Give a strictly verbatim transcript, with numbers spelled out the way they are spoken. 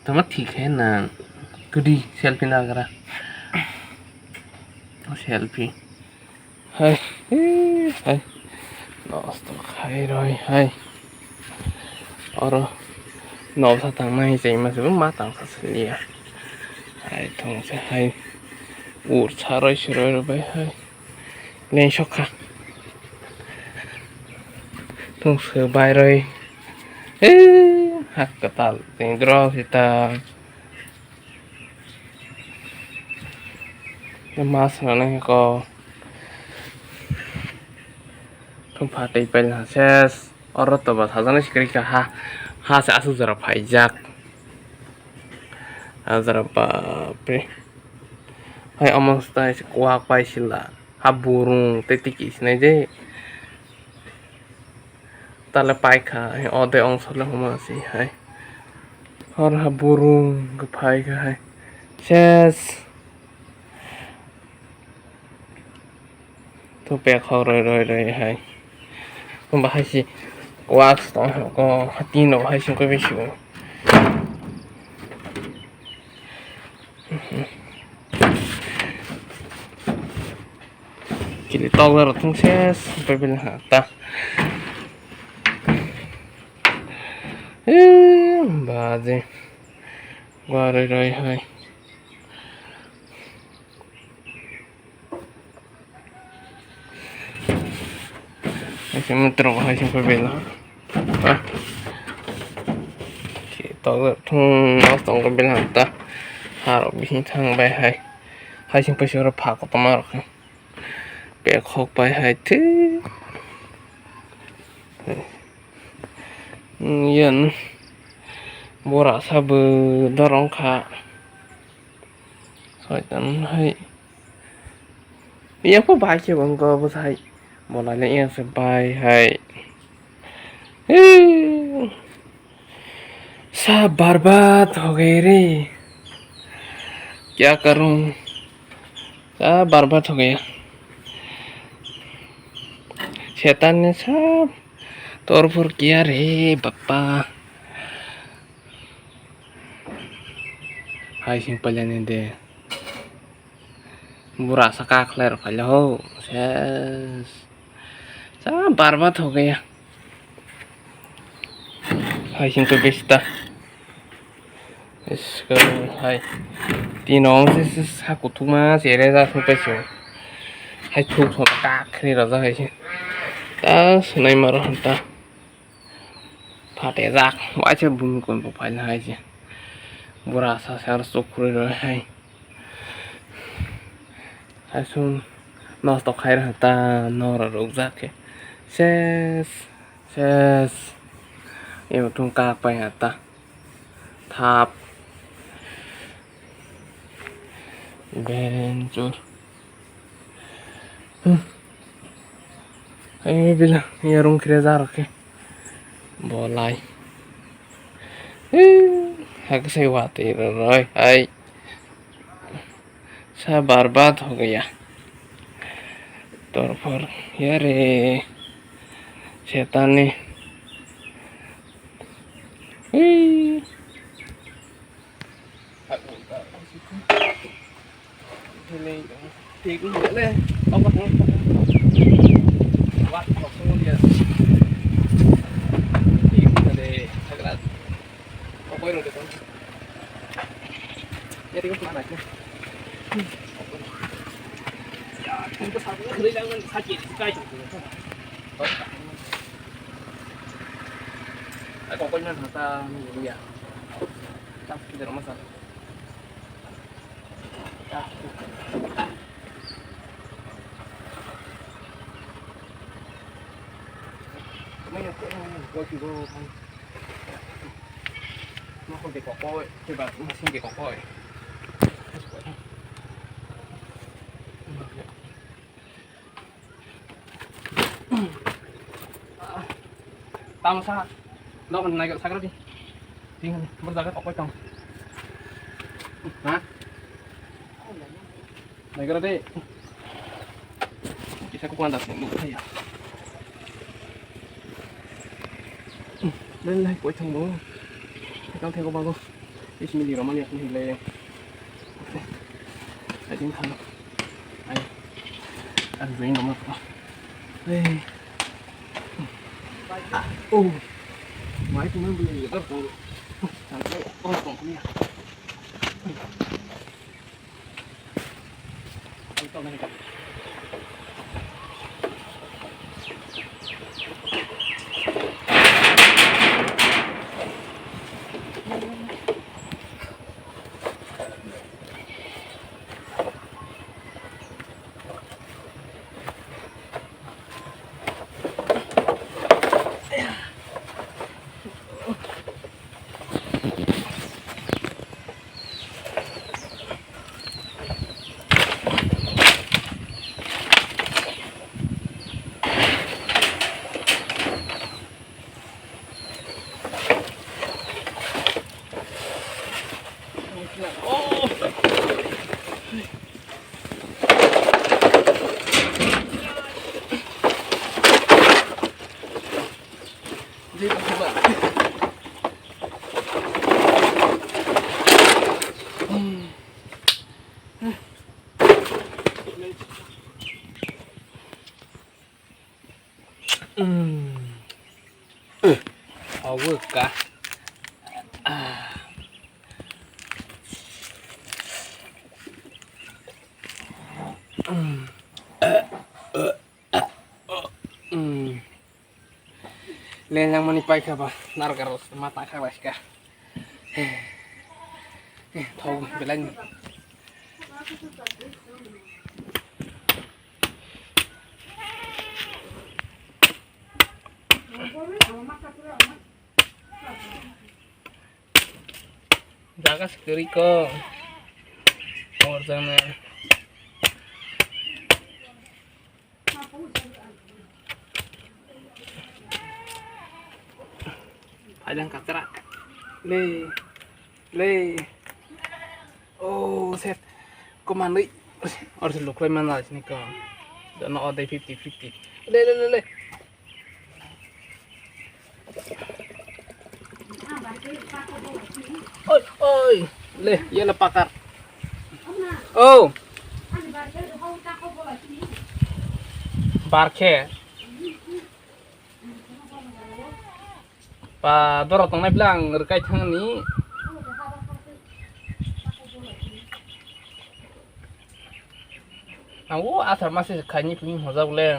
Tama thik hai nang. Tudi selfie nagra. Selfie. Hai, eh, hai. Nosto khai roi hai. Oro noksa tangnai chengma se ma tangsa siliya. Hai thong se hai. Ur saroi suroi roi bai hai. Leng sokha. Thung se bai roi. Eh, hak katal tengdro sita. Mas rana ko. Thung pha tei pel ha ses. Oro to ba sajana sikri ka ha. Ha se asu jara phaijak. Ajara bapre. Hai omo stai se kwak pai sila. Ha burung tei tiki sinai je. Tale paikha, hai ode ong sole huma si hai. Hor ha burung kwphai kha hai. Ses. To pek hok roi roi roi hai. Bahai si wax tong ko hati no hai sing koi bisi. Kili tokla rok thung ses, bebel ha ta. Eh, baje. Gua roi roi hai. Hai se mutro hai se bebel ha. Ah. Ki tokla thung mas tong bebel ha ta. Harok bisi thang bai hai. Hai sing paisa oro pha kotorma rok khe. Pek hok pai hai thik. Yan bora sa bo dorong kha. Soitan hai. Yang pho bai khe bo wngkha bo sai. Bo lai le yang se bai hai. Hey. Sa barbad ho gaye re. Kya karun? Sa barbad ho gaya. Setan ne sab tor por kiya re bappa. Hai sing pailani de. Bura sa kakhlai rok phaile ho. Ses. Sa barbad ho gaya. Hai sing to besta. Iskang hai. Tino se se sa kuthukma se re ja thung paisio. Hai thuk thok kakhri raja hai se. Ta sunai maro hanta. Phate jak, waisa bumi kon bo phaina hai se. Bura sa sar chukri roi hai. Aswng nosto khai rwkha ta nora rwkjak khe. Ses, ses. Ebo thung kak pai ha ta. Thap. Benchor. Hmm. Ai bila, ya rung kre jar ke. Bolai. Eh, hak sai wati roi. Ai. Sa barbad ho gaya. Torpor yare setani. Hei. Tamo sa, dokan naikal sakra di. Tinggal, berjaga tokoi tong. Ha? Naikal de. Kisa ko kuan das nung thaya. Lai lai koi thang bo. Kal thego bago. Is mili romani aku hile. I think hal. Ai. Ang join romani. Hey. Oh. Mai tu nang beli apa? Sampai oh kong kuliah. Ogo ka. Lenjak mani paikha ba narwk aro ma tangkha bai kha. Thok belai ni. Jaga se kwrwi kok. Original. Phaidang katra. Le. Le. Oh, set. Komandoi. Or se luklai mana sini ko. Dono ode fifty fifty. Le, le, le, le. Oi, oi. Le, yela pakar. Oh. Barkhe. Pa doro tongnai bwle ang rwkai thangni. Ang o asar masa khaini phini hojak le.